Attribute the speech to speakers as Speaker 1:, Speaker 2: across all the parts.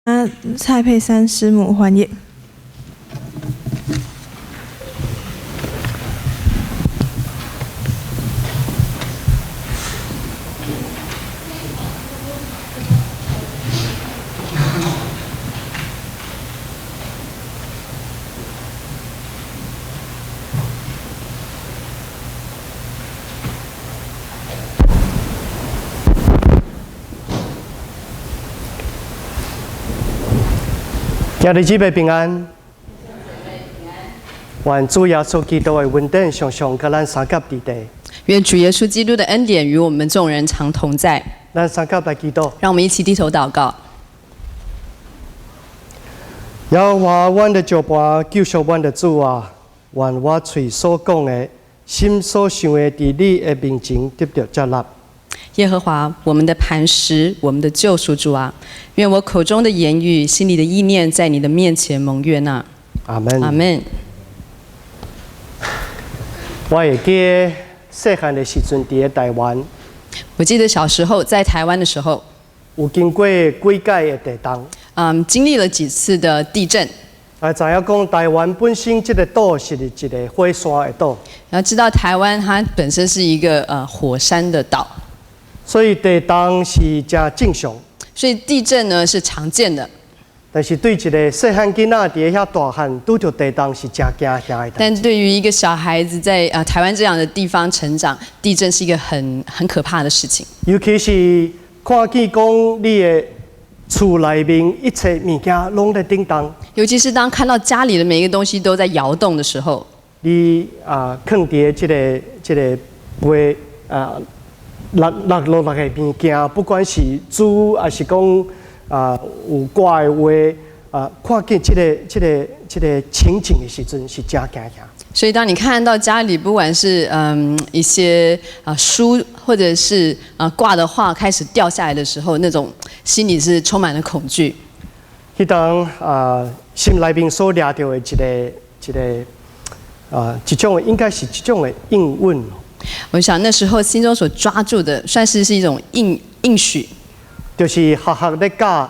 Speaker 1: 蔡佩珊師母翻譯。
Speaker 2: 兄弟姊妹平安，願主耶穌基督的恩典常常佮咱相佮佇佇。
Speaker 3: 願主耶穌基督的恩典與我們眾人常同在。
Speaker 2: 咱相佮來祈禱。
Speaker 3: 讓我們一起低頭禱告。
Speaker 2: 耶和華，阮的石磐，救贖阮的主啊！願我喙所講的，心所想的，佇你的面前得著接納。
Speaker 3: 耶和華，我們的磐石，我們的救贖主啊！願我口中的言語，心裡的意念，在你的面前蒙悅納。
Speaker 2: 阿門。
Speaker 3: 阿門。
Speaker 2: 我會記得細漢的時陣，佇咧台灣。
Speaker 3: 我記得小時候在台灣的時候，
Speaker 2: 有經過幾擺的地動。
Speaker 3: 經歷了幾次的地震。
Speaker 2: 啊，知影講台灣本身這個島是一個火山的島。
Speaker 3: 然後知道台灣它本身是一個火山的島。
Speaker 2: 所以地動是誠正常。
Speaker 3: 所以地震呢是常見的。
Speaker 2: 但是對一個細漢囡仔佇遐大漢，拄著地動是誠驚嚇的。
Speaker 3: 但對於一個小孩子在台灣這樣的地方成長，地震是一個很可怕的事情。
Speaker 2: 尤其是看見講你的厝內面一切物件攏咧振動。
Speaker 3: 尤其是當看到家裡的每一個東西都在搖動的時候。
Speaker 2: 你啊，囥佇這個被啊。落落落落的物件，不管是書，抑是講啊有掛的畫啊，看見這個情景的時陣，是誠驚嚇。
Speaker 3: 所以，當你看到家裡不管是一些啊書，或者是啊掛的畫開始掉下來的時候，那種心裡是充滿了恐懼。
Speaker 2: 彼當啊，心內面所掠著的一個啊，一種應該是一種的應允。
Speaker 3: 我想那時候心中所抓住的，算是一種應許。
Speaker 2: 就是學校咧教，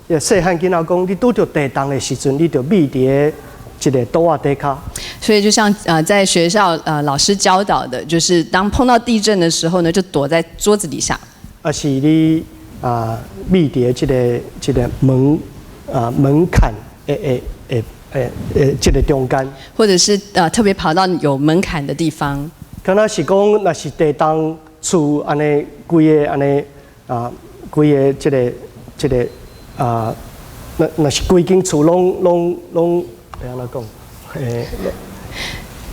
Speaker 2: 細漢囡仔講，你拄著地動的時陣，你就覕佇一個桌仔底跤。
Speaker 3: 所以就像在學校老師教導的，就是當碰到地震的時候呢，就躲在桌子底下。
Speaker 2: 抑是你啊，覕佇這個門檻的這個中間。
Speaker 3: 或者是特別跑到有門檻的地方。
Speaker 2: 敢若是講，若是地動厝按呢規个按呢啊，規个這個啊，若是規間厝攏欲按怎講？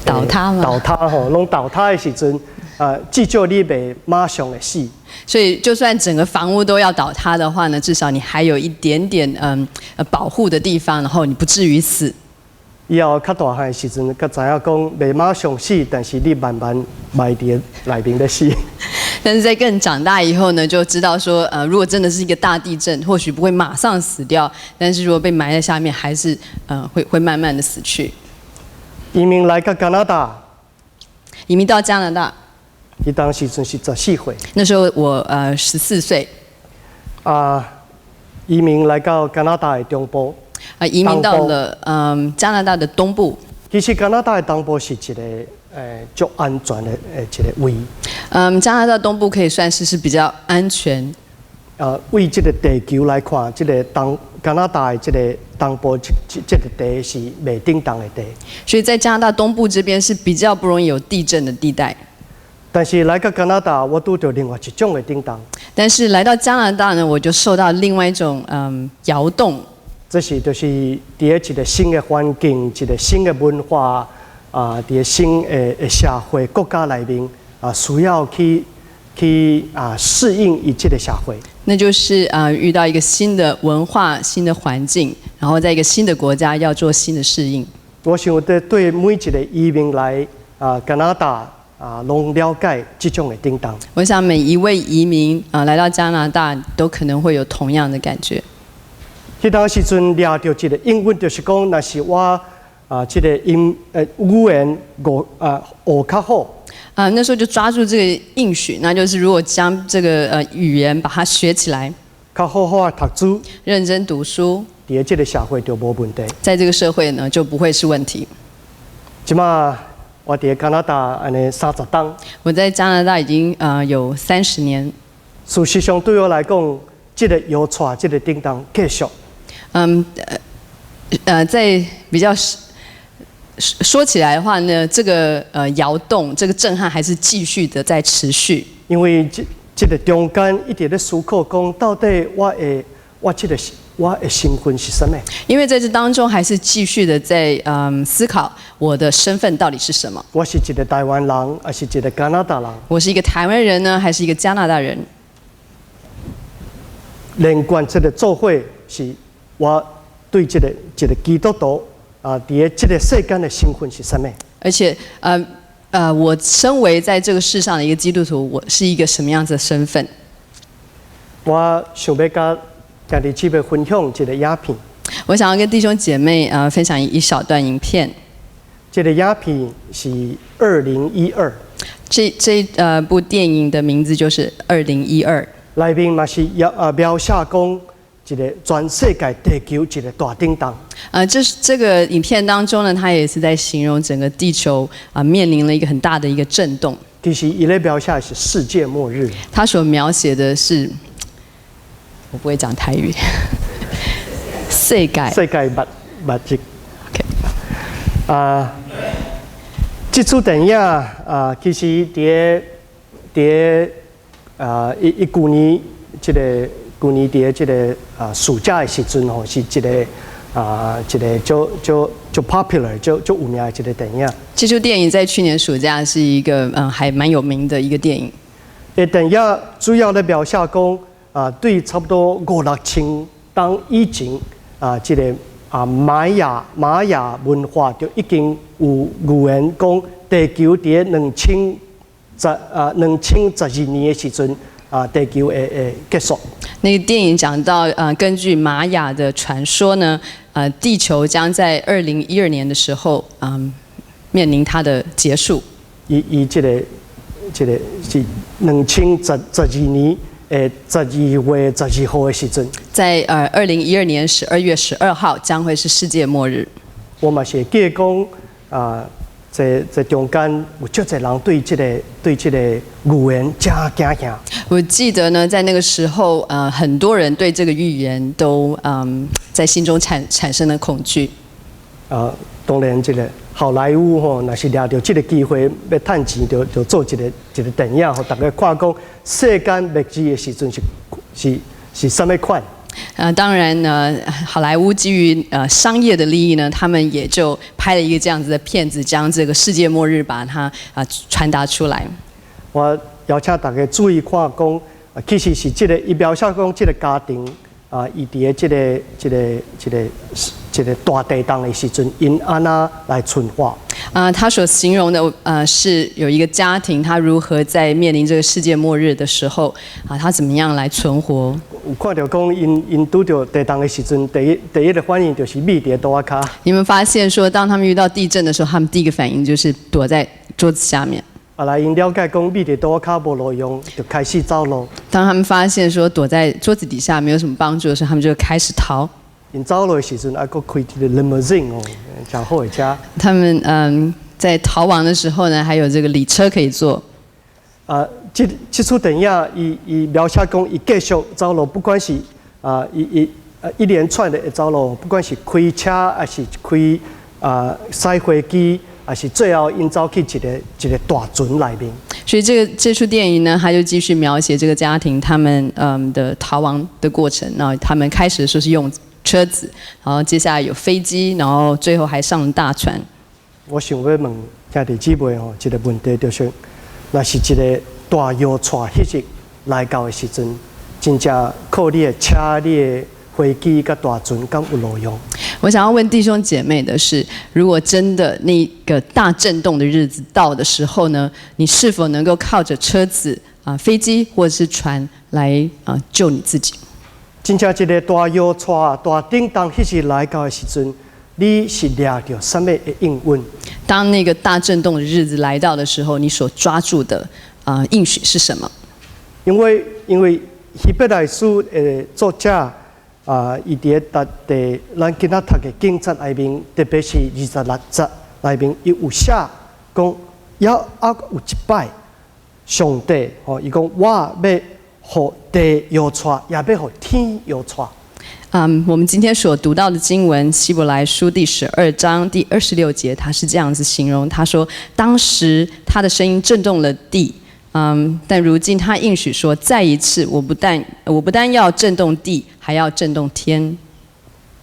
Speaker 3: 倒塌嗎？
Speaker 2: 倒塌吼，攏倒塌的時陣啊，至少你袂馬上會死。
Speaker 3: 所以，就算整個房屋都要倒塌的話呢，至少你還有一點點保護的地方，然後你不至於死。
Speaker 2: 以後較大漢的時陣，才知影講袂馬上死，但是你慢慢埋佇內面咧死。
Speaker 3: 但是在更長大以後呢，就知道說，如果真的是一個大地震，或許不會馬上死掉，但是如果被埋在下面，還是會慢慢的死去。
Speaker 2: 移民來到加拿大，
Speaker 3: 移民到加拿大。
Speaker 2: 彼當時陣是14歲。
Speaker 3: 那時候我14歲。
Speaker 2: 啊，移民來到加拿大的中部。
Speaker 3: 啊，移民到了加拿大的東部。
Speaker 2: 其實加拿大的東部是一個足安全的一個位。
Speaker 3: 加拿大東部可以算是比較安全。
Speaker 2: 啊，為這個地球來看，這個東加拿大的這個東部這個地是袂振動的地。
Speaker 3: 所以在加拿大東部這邊是比較不容易有地震的地帶。
Speaker 2: 但是來到加拿大，我拄著另外一種的振動。
Speaker 3: 但是來到加拿大呢，我就受到另外一種搖動。
Speaker 2: 這是就是佇一個新的環境、一個新的文化啊，佇新的社會國家內面啊，需要去啊適應伊這個社會。
Speaker 3: 那就是啊，遇到一個新的文化、新的環境，然後在一個新的國家要做新的適應。
Speaker 2: 我想對每一個移民來啊加拿大啊，攏了解這種的振動。
Speaker 3: 我想每一位移民啊來到加拿大，都可能會有同樣的感覺。
Speaker 2: 彼當時陣掠著一個應允，就是講，若是我啊，這個英語言學較好。
Speaker 3: 啊，那時候就抓住這個應許，那就是如果將這個語言把它學起來。
Speaker 2: 較好好的讀書，
Speaker 3: 認真讀書，
Speaker 2: 佇咧這个社會就無問題。
Speaker 3: 在這個社會呢就不會是問題。
Speaker 2: 這馬我佇加拿大按呢30冬，
Speaker 3: 我在加拿大已經有30年。
Speaker 2: 事實上對我來講，這个搖掣，這个震動繼續。
Speaker 3: 在比較說起來的話呢，這個搖動，這個震撼還是繼續的在持續。
Speaker 2: 因為這個中間一直咧思考，講到底我的身份是啥物？
Speaker 3: 因為在這當中，還是繼續的在思考我的身份到底是什麼。
Speaker 2: 我是一個台灣人，還是一個加拿大人？
Speaker 3: 我是一個台灣人呢，還是一個加拿大人？
Speaker 2: 連貫這个做伙是我對這個一個基督徒啊，佇咧這个世間的身份是啥物？
Speaker 3: 而且，我身為在這個世上的一個基督徒，我是一個什麼樣子的身份？
Speaker 2: 我想欲佮兄弟姊妹分享一个影片。
Speaker 3: 我想要跟弟兄姐妹分享一小段影片。
Speaker 2: 這个影片是二零一二。
Speaker 3: 這部電影的名字就是《2012》。
Speaker 2: 內面嘛是描寫講一个全世界地球一个大震動。
Speaker 3: 這是這個影片當中呢，它也是在形容整個地球啊面臨了一個很大的一個震動。
Speaker 2: 其實伊咧描寫的是世界末日。
Speaker 3: 他所描寫的是，我不會講台語，世界
Speaker 2: 世界末日。
Speaker 3: OK。
Speaker 2: 啊，這齣電影啊，其實佇咧啊，伊舊年這个舊年佇咧這个暑假的時陣吼，是一个足足足 popular 足足有名的一个電影。
Speaker 3: 這出電影在去年暑假是一個還蠻有名的一個電影。
Speaker 2: 這電影主要咧描寫講啊，對差不多五六千冬以前啊，這个瑪雅文化就已經有預言講，地球佇咧2012年的時陣啊，地球會結束。
Speaker 3: 那個電影講到，根據瑪雅的傳說呢，地球將在2012年的時候，面臨它的結束。
Speaker 2: 伊這個是2012年的12月12號的時陣。
Speaker 3: 在2012年12月12號將會是世界末日。
Speaker 2: 我嘛是會記得講啊，這中間有足濟人對這個預言真驚嚇。
Speaker 3: 我記得呢，在那個時候，很多人對這個預言都在心中產生了恐懼。
Speaker 2: 啊，當然這個好萊塢吼，若是掠著這個機會欲趁錢，就做一個電影，予大家看講世間末日的時陣是啥物款。
Speaker 3: 當然呢，好萊塢基於商業的利益呢，他們也就拍了一個這樣子的片子，將這個世界末日把它傳達出來。
Speaker 2: 我邀請大家注意看，講其實是這個伊描寫講這個家庭啊，伊佇咧這個大地動的時陣，𪜶按怎來存活？
Speaker 3: 啊，他所形容的是有一個家庭，他如何在面臨這個世界末日的時候，啊，他怎麼樣來存活？
Speaker 2: 有看著講，𪜶拄著地動的時陣，第一個反應就是覕佇桌仔跤。
Speaker 3: 你們發現說，當他們遇到地震的時候，他們第一個反應就是躲在桌子下面。
Speaker 2: 後來𪜶了解講，覕佇桌仔跤無路用，就開始走路。
Speaker 3: 當他們發現說躲在桌子底下沒有什麼幫助的時候，他們就開始逃。
Speaker 2: 𪜶走路的時陣，還閣開一个 limousine 哦，誠好的車。
Speaker 3: 他們在逃亡的時候呢，還有這個禮車可以坐。
Speaker 2: 啊，這齣電影，伊描寫講，伊繼續走路，不管是啊，伊一連串的走路，不管是開車，還是開駛飛機，還是最後𪜶走去一個大船內面。
Speaker 3: 所以這出電影呢，他就繼續描寫這個家庭他們的逃亡的過程。然後他們開始的時候是用車子，然後接下來有飛機，然後最後還上了大船。
Speaker 2: 我想欲問兄弟姊妹吼，一個問題就是，若是一個大搖掣彼日來到的時陣，真正靠你的車、你的飛機佮大船，敢有路用？
Speaker 3: 我想要問弟兄姐妹的是，如果真的那個大震動的日子到的時候呢，你是否能夠靠着車子、飛機或者是船來救你自己？
Speaker 2: 真正一個大搖掣、大震動彼日來到的時陣，你是掠著啥物的應允？
Speaker 3: 當那個大震動的日子來到的時候，你所抓住的應許是什麼？
Speaker 2: 因為希伯來書的作者啊，伊佇咧讀第咱今仔讀的經節內面，特別是26節內面，伊有寫講，猶猶閣有一擺，上帝吼，伊講我欲予地搖掣，也欲予天搖掣。
Speaker 3: 我們今天所讀到的經文《希伯來書》第12章第26節，他是這樣子形容，他說：當時他的聲音震動了地，但如今他應許說，再一次，我不但要震動地，還要震動天。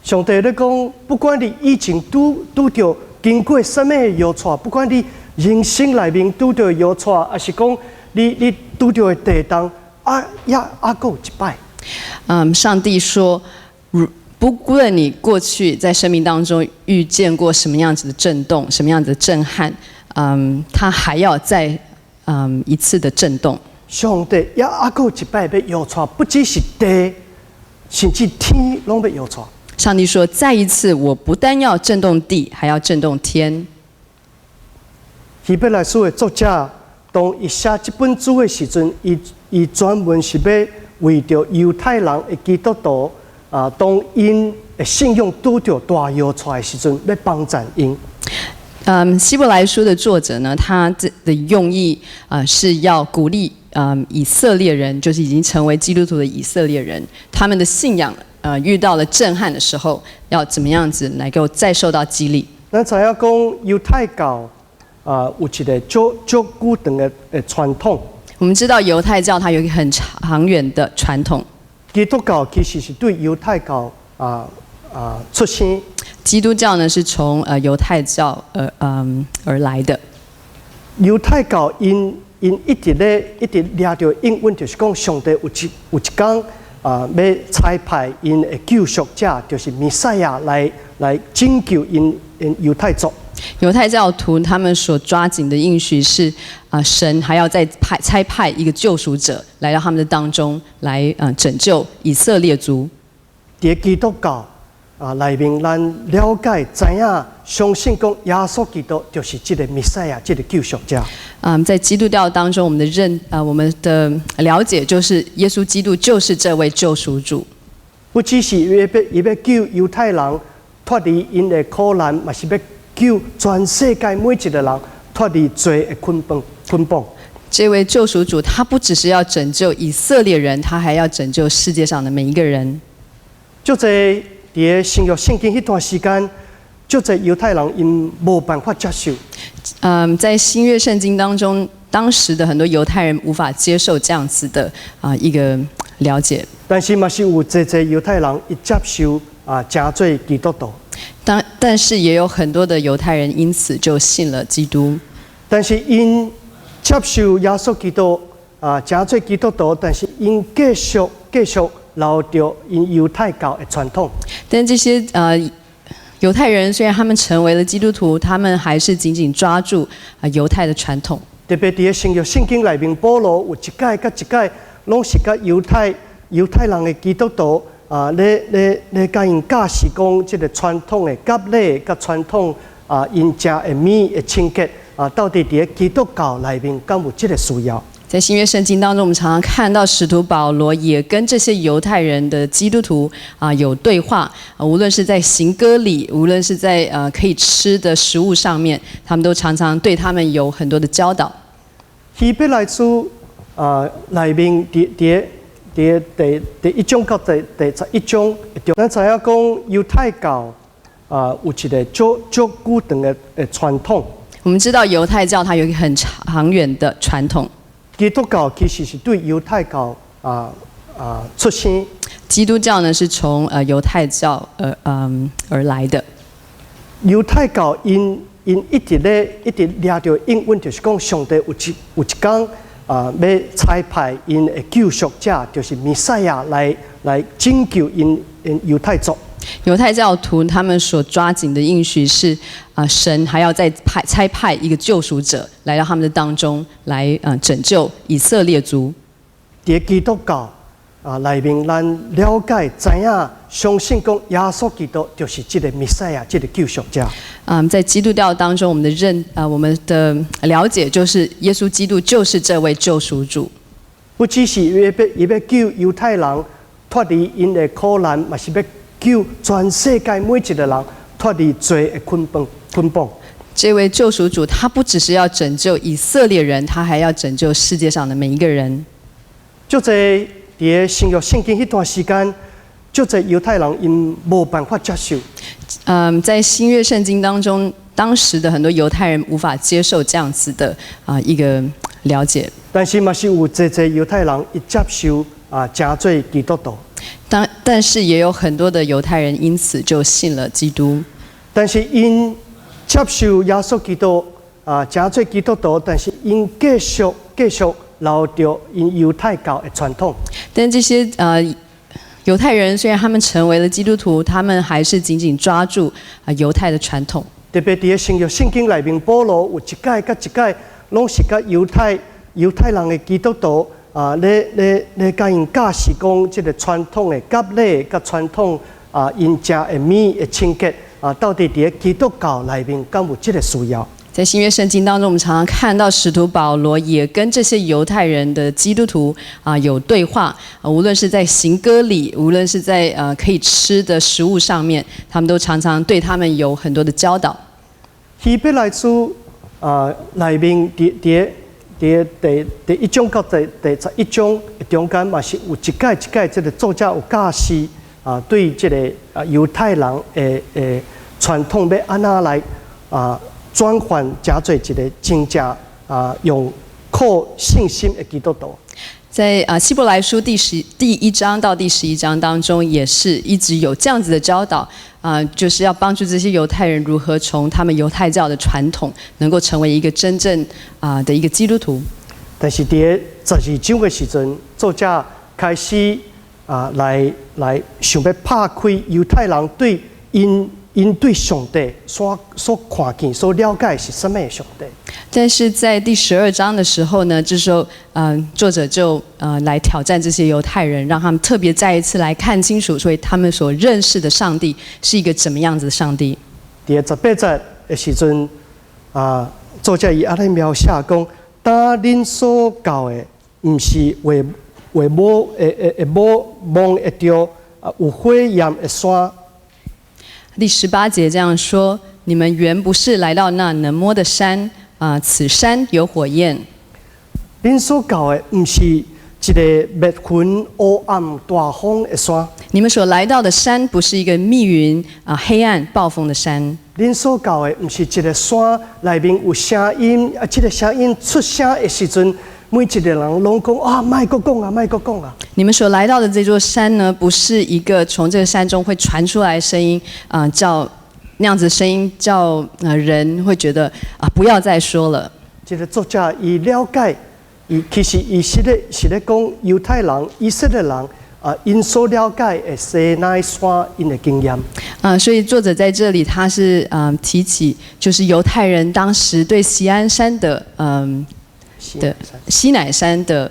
Speaker 2: 上帝咧講，不管你以前拄著經過啥物搖掣，不管你人生內面拄著搖掣，抑是講你拄著的地動，啊，猶閣有一擺。
Speaker 3: 上帝說，如不論你過去在生命當中遇見過什麼樣子的震動，什麼樣子的震撼，他還要再一次的震動。
Speaker 2: 上帝猶閣有一擺欲搖掣，不只是地，甚至天攏欲搖掣。
Speaker 3: 上帝說：再一次，我不但要震動地，還要震動天。
Speaker 2: 希伯來書的作者當伊寫這本書的時陣，伊專門是欲為著猶太人的基督徒啊，當𪜶的信仰拄著大搖掣的時陣，欲幫贊𪜶。
Speaker 3: 希伯來書的作者呢，他的用意啊，是要鼓勵以色列人，就是已經成為基督徒的以色列人，他們的信仰遇到了震撼的時候，要怎麼樣子能夠再受到激勵？
Speaker 2: 咱知影講猶太教啊，有一個足足久長的傳統。
Speaker 3: 我們知道猶太教它有一個很長遠的傳統。
Speaker 2: 基督教其實是對猶太教出生。
Speaker 3: 基督教呢是從猶太教而來的。
Speaker 2: 猶太教𪜶一直咧一直掠著應允，就是講上帝有一工啊，欲差派𪜶的救贖者，就是彌賽亞來拯救𪜶猶太族。
Speaker 3: 猶太教徒他們所抓緊的應許是啊，神還要再差派一個救贖者來到他們的當中，來拯救以色列族。
Speaker 2: 佇基督教啊內面，咱了解知影，相信講耶穌基督就是這個彌賽亞，這個救贖者。
Speaker 3: 在基督教當中，我們的了解就是耶穌基督就是這位救贖主。
Speaker 2: 不只是伊欲救猶太人脫離𪜶的苦難，嘛是欲救全世界每一個人脫離罪的捆綁捆綁。
Speaker 3: 這位救贖主，他不只是要拯救以色列人，他還要拯救世界上的每一個人。
Speaker 2: 足濟佇新約聖經彼段時間，足濟猶太人𪜶無辦法接受。
Speaker 3: 在新約聖經當中，當時的很多猶太人無法接受這樣子的一個了解。
Speaker 2: 但是嘛是有濟濟猶太人伊接受啊，成做基督徒。
Speaker 3: 但是也有很多的猶太人因此就信了基督。
Speaker 2: 但是𪜶接受耶穌基督啊，成做基督徒，但是𪜶繼續留著𪜶猶太教的傳統。
Speaker 3: 但這些猶太人雖然他們成為了基督徒，他們還是緊緊抓住啊猶太的傳統。
Speaker 2: 特別佇新約聖經內面，保羅有一擺佮一擺，攏是佮猶太人的基督徒啊，咧共𪜶教示講，這個傳統的割禮佮傳統啊，𪜶食的物的清潔啊，到底佇基督教內面敢有這個需要？
Speaker 3: 在新約聖經當中，我們常常看到使徒保羅也跟這些猶太人的基督徒啊有對話，無論是在行割禮，無論是在可以吃的食物上面，他們都常常對他們有很多的教導。
Speaker 2: 希伯來書啊內面佇第1章到第11章，咱知影講猶太教啊有一個足足久長的傳統。
Speaker 3: 我們知道猶太教它有一個很長遠的傳統。
Speaker 2: 基督教其實是對猶太教出生。
Speaker 3: 基督教呢是從猶太教而來的。
Speaker 2: 猶太教𪜶一直掠著應允，就是講上帝有一工啊，欲差派𪜶的救贖者，就是彌賽亞來拯救𪜶猶太族。
Speaker 3: 猶太教徒他們所抓緊的應許是啊，神還要再差派一個救贖者來到他們的當中，來拯救以色列族。
Speaker 2: 佇基督教啊內面，咱了解知影，相信講耶穌基督就是這個彌賽亞，這個救贖者。
Speaker 3: 在基督教當中，我們的了解就是耶穌基督就是這位救贖主。
Speaker 2: 不只是伊欲救猶太人脫離𪜶的苦難，嘛是欲救全世界每一個人脫離罪的捆綁捆綁。
Speaker 3: 這位救贖主，他不只是要拯救以色列人，他還要拯救世界上的每一個人。
Speaker 2: 足濟佇个新約聖經彼段時間，足濟猶太人𪜶無辦法接受。
Speaker 3: 在新約聖經當中，當時的很多猶太人無法接受這樣子的一個了解。
Speaker 2: 但是嘛是有濟濟猶太人伊接受啊，成做基督徒。
Speaker 3: 但是也有很多的猶太人因此就信了基督。
Speaker 2: 但是𪜶接受耶穌基督啊，成做基督徒，但是𪜶繼續留著𪜶猶太教的傳統。
Speaker 3: 但這些猶太人雖然他們成為了基督徒，他們還是緊緊抓住猶太的傳統。
Speaker 2: 特別佇个新約聖經內面，保羅有一擺佮一擺，攏是佮猶太人的基督徒啊，咧共𪜶教示講，這個傳統的割禮佮傳統啊，𪜶食的物的清潔啊，到底佇个基督教內面敢有這個需要？
Speaker 3: 在新約聖經當中，我們常常看到使徒保羅也跟這些猶太人的基督徒有對話，無論是在行割禮，無論是在可以吃的食物上面，他們都常常對他們有很多的教導。
Speaker 2: 希伯來書啊內面佇第1章到第11章中間嘛是有一擺一擺，這個作者有教示啊，對這個猶太人的傳統欲按怎來轉換成做一個真正用靠信心的基督徒。
Speaker 3: 在希伯來書第1章到第11章當中，也是一直有這樣子的教導啊，就是要幫助這些猶太人如何從他們猶太教的傳統，能夠成為一個真正的一個基督徒。
Speaker 2: 但是佇個12章的時陣，作者開始來想欲拍開猶太人對𪜶對上帝所看見、所了解是啥物上帝。
Speaker 3: 但是在第12章的時候呢，這時候，作者就來挑戰這些猶太人，讓他們特別再一次來看清楚，所以他們所認識的上帝是一個怎麼樣子的上帝。
Speaker 2: 佇18節的時陣，作者伊按呢描寫講，當恁所到的，毋是會摸會會會摸摸會著有火焰的山。
Speaker 3: 第18節這樣說：你們原不是來到那能摸的山啊，此山有火焰。
Speaker 2: 恁所到的毋是一個密雲烏暗大風的山。
Speaker 3: 你們所來到的山不是一個密雲啊、黑暗暴風的山。
Speaker 2: 恁所到的毋是一個山內面有聲音，這個聲音出聲的時陣，每一個人攏講啊，莫閣講啊，莫閣講啊。
Speaker 3: 你們所來到的這座山呢，不是一個從這個山中會傳出來聲音啊，叫那樣子聲音叫人會覺得啊，不要再說了。
Speaker 2: 這個作者伊了解，伊其實伊是咧講猶太人、以色列人啊，𪜶所了解的西奈山𪜶的經驗。
Speaker 3: 啊，所以作者在這裡他是提起，就是猶太人當時對錫安山的西乃山的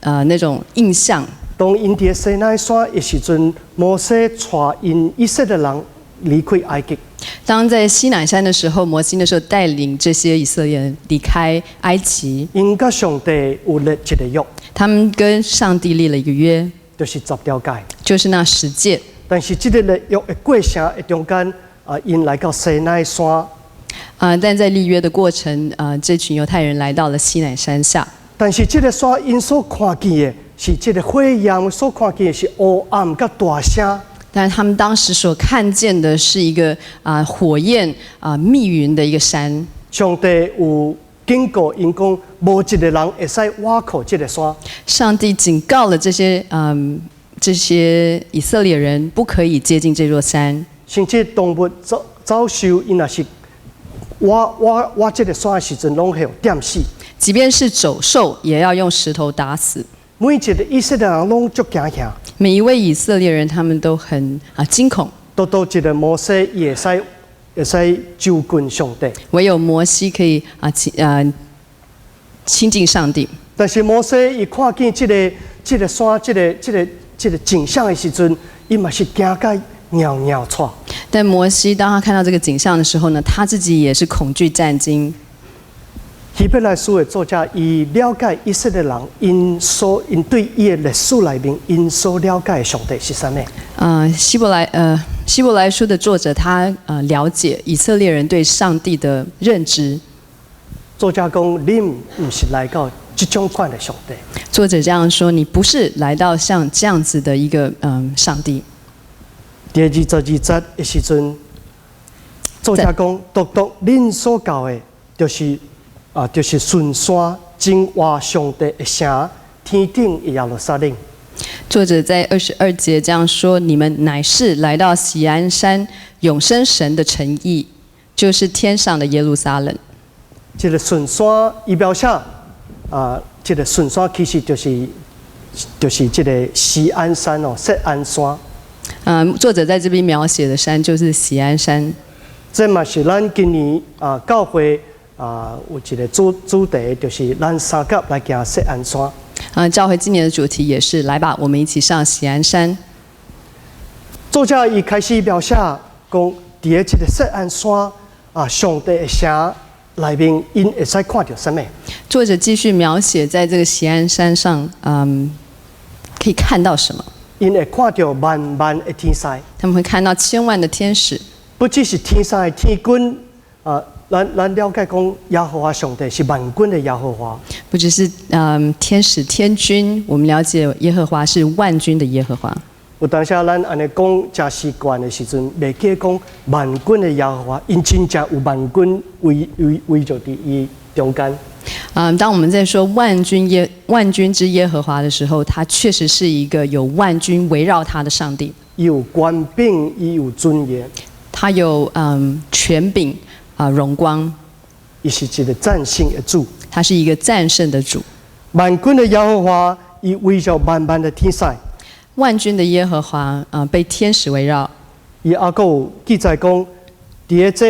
Speaker 3: 那種印象。
Speaker 2: 當𪜶佇西奈山的時陣，摩西帶𪜶以色列人離開埃及。
Speaker 3: 當在西乃山的時候，摩西那時候帶領這些以色列人離開埃及。
Speaker 2: 𪜶佮上帝有立一個約。
Speaker 3: 他們跟上帝立了一個約。
Speaker 2: 就是十條誡。
Speaker 3: 就是那十誡。
Speaker 2: 但是這個立約的過程的中間，𪜶來到西奈山。
Speaker 3: 但在立約的過程，這群猶太人來到了西乃山下。
Speaker 2: 但是這個山𪜶所看見的是這個火焰，所看見的是烏暗佮大聲。
Speaker 3: 但他們當時所看見的是一個火焰密雲的一個山。
Speaker 2: 上帝有警告𪜶講，無一個人會使倚靠這個山。
Speaker 3: 上帝警告了這些以色列人，不可以接近這座山。
Speaker 2: 甚至動物走獸，𪜶若是倚倚倚這個山的時陣，攏會予點死。
Speaker 3: 即便是走獸，也要用石頭打死。
Speaker 2: 每一個以色列人攏足驚嚇。
Speaker 3: 每一位以色列人，他們都很驚恐。
Speaker 2: 獨獨一個摩西，伊會使就近上帝。
Speaker 3: 唯有摩西可以親近上帝。
Speaker 2: 但是摩西伊看見這個山，這個景象的時陣，伊嘛是驚甲尿尿掣。
Speaker 3: 但摩西當他看到這個景象的時候呢，他自己也是恐懼戰驚。
Speaker 2: 希伯來書的作者，伊了解以色列人，𪜶對伊的歷史內面，𪜶所了解的上帝是啥物？
Speaker 3: 希伯來書的作者他了解以色列人對上帝的認知。
Speaker 2: 作者講，恁毋是來到這種款的上帝。
Speaker 3: 作者這樣說：你不是來到像這樣子的一個上帝。
Speaker 2: 第22節的時陣，作者講，獨獨恁所到的，就是順山真活上帝的城，天頂的耶路撒冷。
Speaker 3: 作者在22節這樣說：你們乃是來到錫安山永生神的城邑，就是天上的耶路撒冷。
Speaker 2: 這個順山伊描寫啊，這個順山其實就是這個錫安山哦，錫安山。
Speaker 3: 作者在這邊描寫的山就是錫安山。
Speaker 2: 這嘛是咱今年啊教會啊有一個主題，就是咱相佮來行錫安山。
Speaker 3: 教會今年的主題也是來吧，我們一起上錫安山。
Speaker 2: 作者伊開始描寫講，佇這個錫安山啊，上帝的城內面，𪜶會使看著啥物？
Speaker 3: 作者繼續描寫，在這個錫安山上，可以看到什麼？𪜶
Speaker 2: 會看著萬萬的天使。
Speaker 3: 他們會看到千萬的天使。
Speaker 2: 不只是天使的天軍啊，咱了解講耶和華上帝是萬軍的耶和華。
Speaker 3: 不只是天使天軍，我們了解耶和華是萬軍的耶和華。
Speaker 2: 有當時咱按呢講誠習慣的時陣，袂記講萬軍的耶和華，𪜶真正有萬軍圍著佇伊中間。
Speaker 3: 當我們在說萬軍之耶和華的時候，他確實是一個有萬軍圍繞他的上帝。
Speaker 2: 伊有權柄，伊有尊嚴。
Speaker 3: 他有權柄啊榮光。
Speaker 2: 伊是一個戰勝的主。
Speaker 3: 他是一個戰勝的主。
Speaker 2: 萬軍的耶和華，伊圍著萬萬的天使。
Speaker 3: 萬軍的耶和華啊，被天使圍繞。
Speaker 2: 伊猶閣有記載講，佇咧這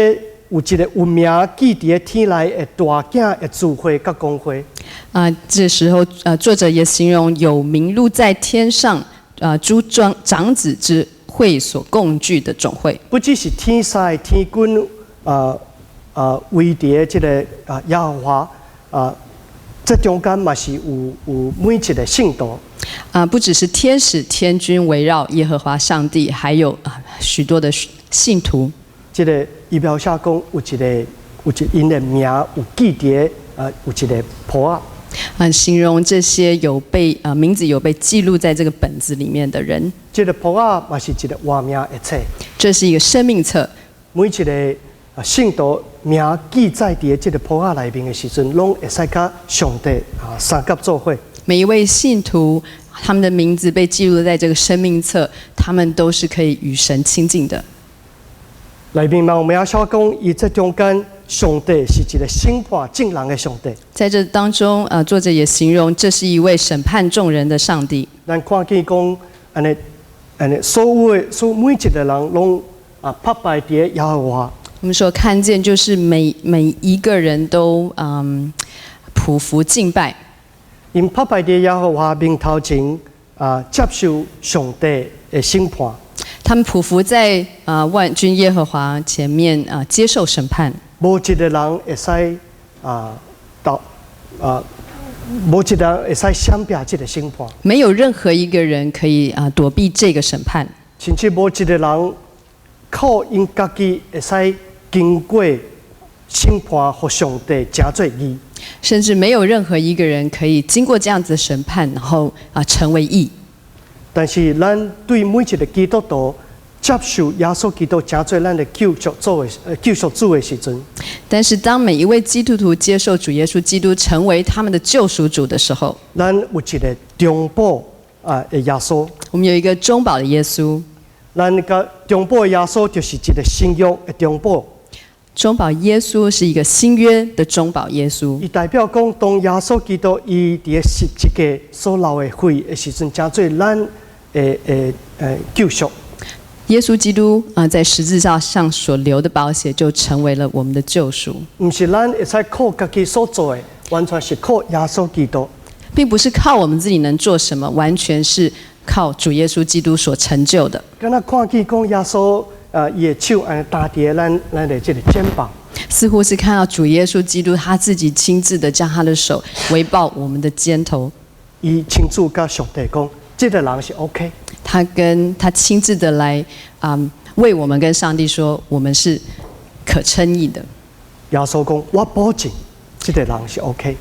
Speaker 2: 有一個有名記佇咧天內的大囝的聚會佮公會。
Speaker 3: 啊，這時候作者也形容有名錄在天上啊，諸長子之會所共聚的總會。
Speaker 2: 不只是天使天軍圍佇咧這個啊耶和華啊，這中間嘛是有每一個聖徒。
Speaker 3: 啊，不只是天使天軍圍繞耶和華上帝，還有啊許多的信徒。
Speaker 2: 這個伊描寫講有一𪜶的名有記佇啊，有一個簿仔。
Speaker 3: 形容這些有被啊名字有被記錄在這個本子裡面的人。
Speaker 2: 這個簿仔嘛是一個活命的冊。
Speaker 3: 這是一個生命冊。
Speaker 2: 每一個聖徒名記載佇這個簿仔內面的時陣，攏會使佮上帝啊相佮做伙。
Speaker 3: 每一位信徒，他們的名字被記錄在這個生命冊，他們都是可以與神親近的。
Speaker 2: 內面嘛有描寫講，伊這中間上帝是一個審判眾人的上帝。
Speaker 3: 在這當中，作者也形容這是一位審判眾人的上帝。
Speaker 2: 咱看見講，按呢按呢，所有的所每一個人攏啊拍敗佇耶和華。
Speaker 3: 我們所看見就是每一個人都匍匐敬拜。
Speaker 2: 𪜶拍敗佇耶和華面頭前啊，接受上帝的審判。
Speaker 3: 他們匍匐在啊萬軍耶和華前面啊，接受審判。
Speaker 2: 無一個人會使啊到啊，無一個人會使閃避這個審判。
Speaker 3: 沒有任何一個人可以啊躲避這個審判。
Speaker 2: 甚至無一個人靠𪜶家己會使經過審判，予上帝成做義。
Speaker 3: 甚至沒有任何一個人可以經過這樣子的審判，然後啊成為義。
Speaker 2: 但是咱對每一個基督徒接受耶穌基督成做咱的救贖主的時陣，
Speaker 3: 但是當每一位基督徒接受主耶穌基督成為他們的救贖主的時候，
Speaker 2: 咱有一個中保啊的耶穌。
Speaker 3: 我們有一個中保的耶穌。
Speaker 2: 咱個中保的耶穌就是一個新約的中保。
Speaker 3: 中保耶穌是一個新約的中保耶穌。
Speaker 2: 伊代表講，當耶穌基督伊佇十字架所流的血的時陣，成做咱的救贖。
Speaker 3: 耶穌基督啊，在十字架上所流的寶血，就成為了我們的救贖。
Speaker 2: 毋是咱會使靠家己所做的，完全是靠耶穌基督。
Speaker 3: 並不是靠我們自己能做什麼，完全是靠主耶穌基督所成就的。
Speaker 2: 敢若看見講耶穌，伊的手按呢擔佇咱的這個肩膀。
Speaker 3: 似乎是看到主耶穌基督他自己親自的將他的手圍抱我們的肩頭。
Speaker 2: 伊親自佮上帝講，這个人是 OK。
Speaker 3: 他跟他親自的來啊，為我們跟上帝說，我們是可稱義的。
Speaker 2: 耶穌講，我保證，這个人是 OK。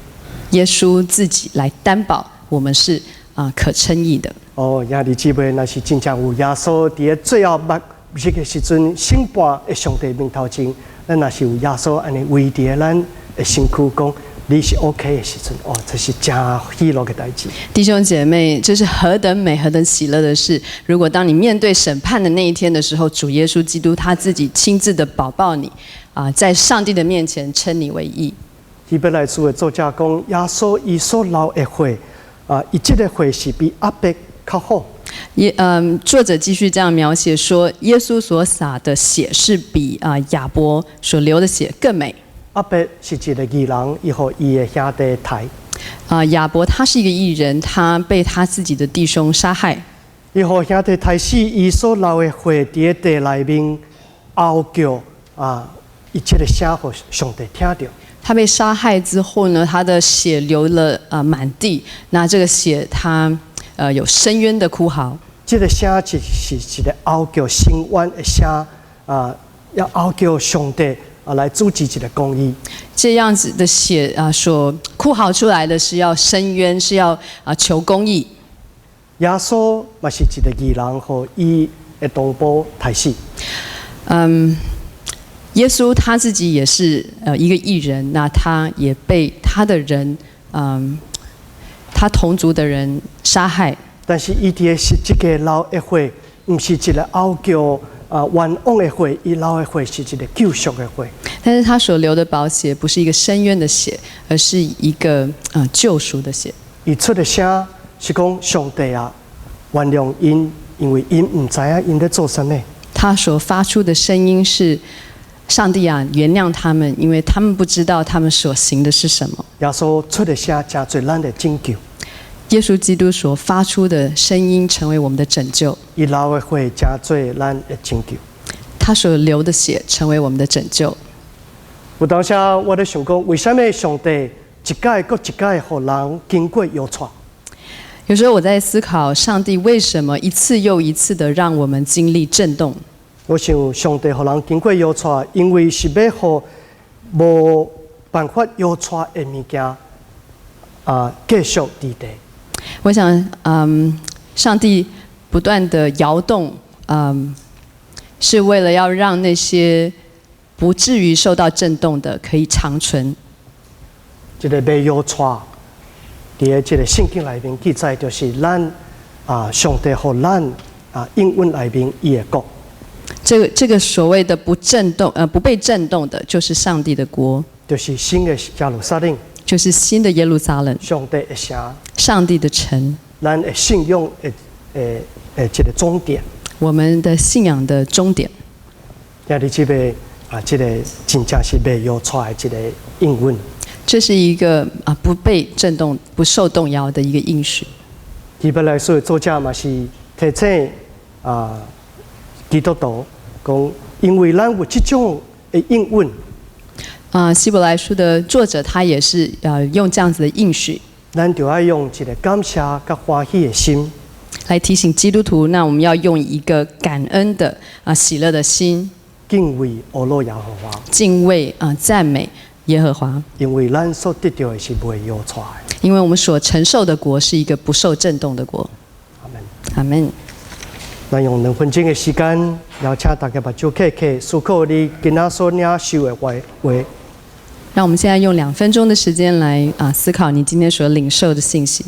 Speaker 3: 耶穌自己來擔保，我們是啊可稱義的。
Speaker 2: 哦，兄弟姊妹，若是真正有耶穌佇咧最後末日的時陣，審判的上帝面頭前，咱若是有耶穌按呢圍佇咱的身軀講，你是 OK 的時陣，哦，這是真喜樂的代誌。
Speaker 3: 弟兄姐妹，這是何等美、何等喜樂的事！如果當你面對審判的那一天的時候，主耶穌基督他自己親自的保抱你，啊，在上帝的面前稱你為義。
Speaker 2: 希伯來書的作者講，耶穌伊所流的血，啊，伊這个血是比亞伯較好。
Speaker 3: 作者繼續這樣描寫說，耶穌所灑的血是比啊亞伯所流的血更美。
Speaker 2: 亞伯是一个義人，伊予伊的兄弟刣。
Speaker 3: 啊，亞伯他是一個義人，他被他自己的弟兄殺害。
Speaker 2: 伊予兄弟刣死，伊所流的血佇地內面哀叫啊，伊這个聲予上帝聽著。
Speaker 3: 他被殺害之後呢，他的血流了啊滿地，那這個血他有伸冤的哭嚎。
Speaker 2: 這个聲是是一个哀叫伸冤的聲啊，要哀叫上帝啊來主持一个公義。
Speaker 3: 這樣子的血啊，所哭嚎出來的是要伸冤，是要啊求公義。
Speaker 2: 耶穌嘛是一个義人，予伊的同胞刣死。
Speaker 3: 耶穌他自己也是一個義人，那他也被他的人，他同族的人殺害。
Speaker 2: 但是伊佇十字架流的血，毋是一个哀叫啊冤枉的血，伊流的血是一个救贖的血。
Speaker 3: 但是他所流的寶血不是一個伸冤的血，而是一個救贖的血。
Speaker 2: 伊出的聲是講上帝啊，原諒𪜶，因為𪜶毋知影𪜶咧做啥物。
Speaker 3: 他所發出的聲音是：上帝啊，原諒他們，因為他們不知道他們所行的是什麼。
Speaker 2: 耶穌出的聲，成做咱的拯救。
Speaker 3: 耶穌基督所發出的聲音，成為我們的拯救。
Speaker 2: 伊流的血，成做咱的拯救。
Speaker 3: 他所流的血，成為我們的拯救。
Speaker 2: 有當時我咧想講，為啥物上帝一擺閣一擺予人經過搖掣？
Speaker 3: 有時候我在思考，上帝為什麼一次又一次的讓我們經歷震動？
Speaker 2: 我想，上帝予人經過搖掣，因為是欲予無辦法搖掣的物件啊，繼續佇地。
Speaker 3: 我想，上帝不斷的搖動，是為了要讓那些不至於受到震動的可以長存。
Speaker 2: 這个袂搖掣，佇這个聖經內面記載，就是咱啊，上帝予咱啊應允內面伊的國。
Speaker 3: 這個所謂的不震動，不被震動的，就是上帝的國。
Speaker 2: 就是新的耶路撒冷。
Speaker 3: 就是新的耶路撒冷。
Speaker 2: 上帝的城。
Speaker 3: 上帝的城。
Speaker 2: 咱的信仰的的這个終點。
Speaker 3: 我們的信仰的終點。
Speaker 2: 兄弟姊妹啊，這个真正是袂搖掣的這个應允。
Speaker 3: 這是一個啊不被震動、不受動搖的一個應許。
Speaker 2: 希伯來書的作者嘛是提醒啊基督徒講，因為咱有這種的應允。
Speaker 3: 啊，希伯來書的作者他也是用這樣子的應許。
Speaker 2: 咱就愛用一個感謝佮歡喜的心，
Speaker 3: 來提醒基督徒。那我們要用一個感恩的啊喜樂的心，
Speaker 2: 敬畏阿羅耶和華，
Speaker 3: 敬畏啊讚美耶和華。
Speaker 2: 因為咱所得著的是袂搖掣的。
Speaker 3: 因為我們所承受的國是一個不受震動的國。
Speaker 2: 阿門。
Speaker 3: 阿門。
Speaker 2: 咱用2分鐘的時間，邀請大家目睭閉起，思考你今仔所領受的話話。
Speaker 3: 讓我們現在用2分鐘的時間來啊思考你今天所領受的信息。